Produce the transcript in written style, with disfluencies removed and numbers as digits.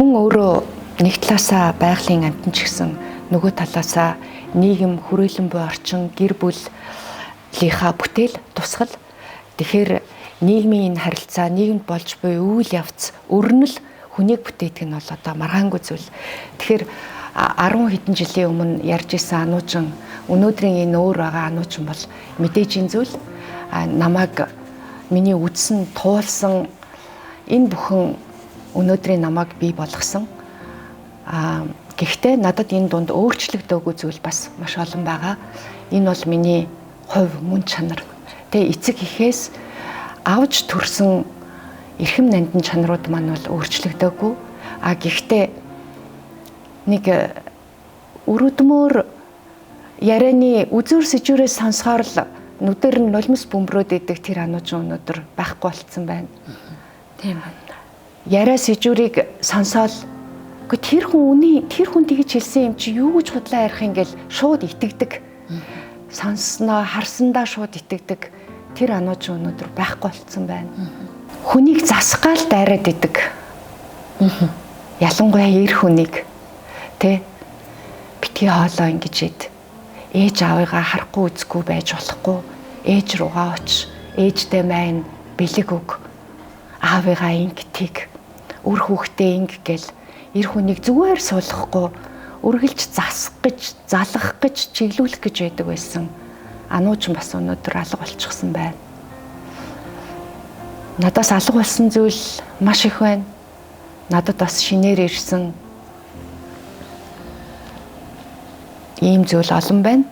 Хүн өөрөө нэг талаасаа байгалийн амьтан ч гэсэн нөгөө талаасаа нийгэм, хүрээлэн буй орчин, гэр бүлийнхаа бүтээл, тусгал. Тэгэхээр нийгмийн энэ харилцаа, нийгэмд болж буй үйл явц өрнөл хүнийг бүтээдэг нь бол одоо маргаангүй зүйл. Тэгэхээр 10 хэдэн жилийн өмнө ярьж исэн ануучин өнөөдрийн энэ өөр байгаа ануучин бол мэдээж энэ зүйл намайг миний үдсэн, туулсан энэ бүхэн өнөөдрийн намайг бий болгосон. Гэхдээ надад энэ дунд өөрчлөгдөөгүй зүйл бас маш олон байгаа. Энэ бол миний хувь мөн чанар. Тэгээ эцэг эхээс авч төрсэн эрхэм нандин чанарууд маань бол өөрчлөгдөөгүй. Гэхдээ нэг өрөдмөр ярианы үзүүр сэжүүрээс сонсохоор л нүдэр нь нулимс бөмбөрөөд идэг тэр ануучин өнөөдөр байхгүй болцсон байна. Тийм байна. Яриа сэжүүрийг сонсоол үгүй тэр хүн үний тэр хүн тэгж хэлсэн юм чи юу гэж худлаа ярих юм гэл шууд итгэдэг. Сонссноо харсандаа шууд итгэдэг. Тэр ануучин өнөөдөр байхгүй болцсон байна. Хүнийг засах гал дайраад идэг. Ялангуяа эр хүнийг тэ битгий хоолоо ингэж ид. Ээж аавыгаа харахгүй үзэхгүй байж болохгүй. Ээж руугаа оч. Ээжтэй маань бэлэг өг. Аавыгаа инг тэг. Үр хүүхдээ инг гэл эр хүнийг зүгээр суулгахгүй үргэлж засах гэж, залгах гэж, чиглүүлэх гэж байдаг байсан. Анууч бас өнөөдөр алга болчихсон байна. Надаас алга болсон зүйл маш их байна. Надад бас шинээр ирсэн ийм зүйл олон байна.